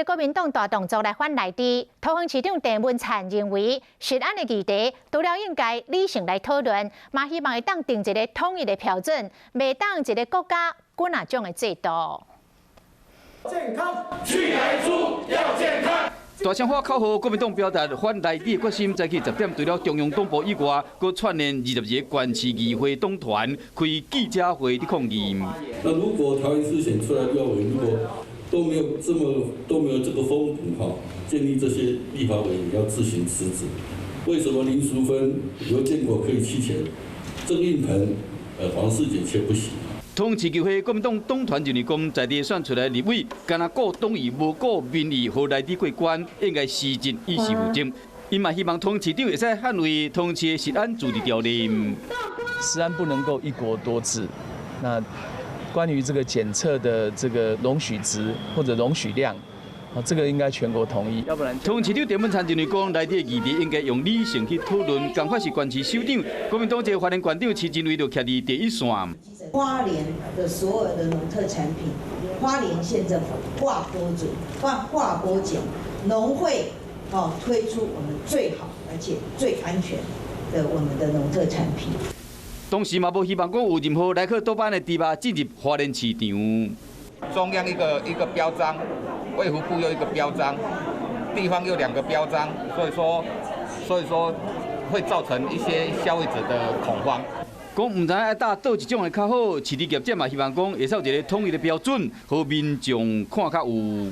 國民黨大動作來反內地，桃園市長鄭文燦認為，食安的議題除了應該理性來討論，嘛希望會當定一个統一的標準，袂當一个國家幾若種的制度。健康，去萊豬要健康。大聲喊口號，國民黨表達反內地的決心。早起10點，除了中央黨部以外，閣串聯22個縣市議會黨團開記者會佇抗議。那如果桃園市選出來立法委員，如果都沒有這麼都沒有這個風骨哈，建議這些立法委員要自行辭職。為什麼林淑芬、劉建國可以棄權，曾運鵬、黃世傑卻不行？桃園市議會國民黨黨團認為講，在地選出來立委，干焦顧黨意無顧民意，予內地過關，應該辭職以示負責。𪜶嘛希望桃園市長會使捍衛桃園市的食安自治條例。食安不能夠一國多制。那關於這個檢測的這個容許值或者容許量，啊，這個應該全國統一。要不然，桃園市長鄭文燦認為講，內地的議題應該用理性去討論，仝款是縣市首長，國民黨這個花蓮縣長徐榛蔚就徛佇第一線。花蓮的所有的農特產品，花蓮縣政府掛標準、掛保證，農會哦推出我們最好而且最安全的我們的農特產品。同時嘛，無希望講有任何萊克多巴胺的豬肉進入花蓮市場。中央一個一個標章，衛福部又一個標章，地方又兩個標章，所以說會造成一些消費者的恐慌。講毋知愛打佗一種會較好，飼豬業者嘛希望講會使有一個統一的標準，予民眾看較有。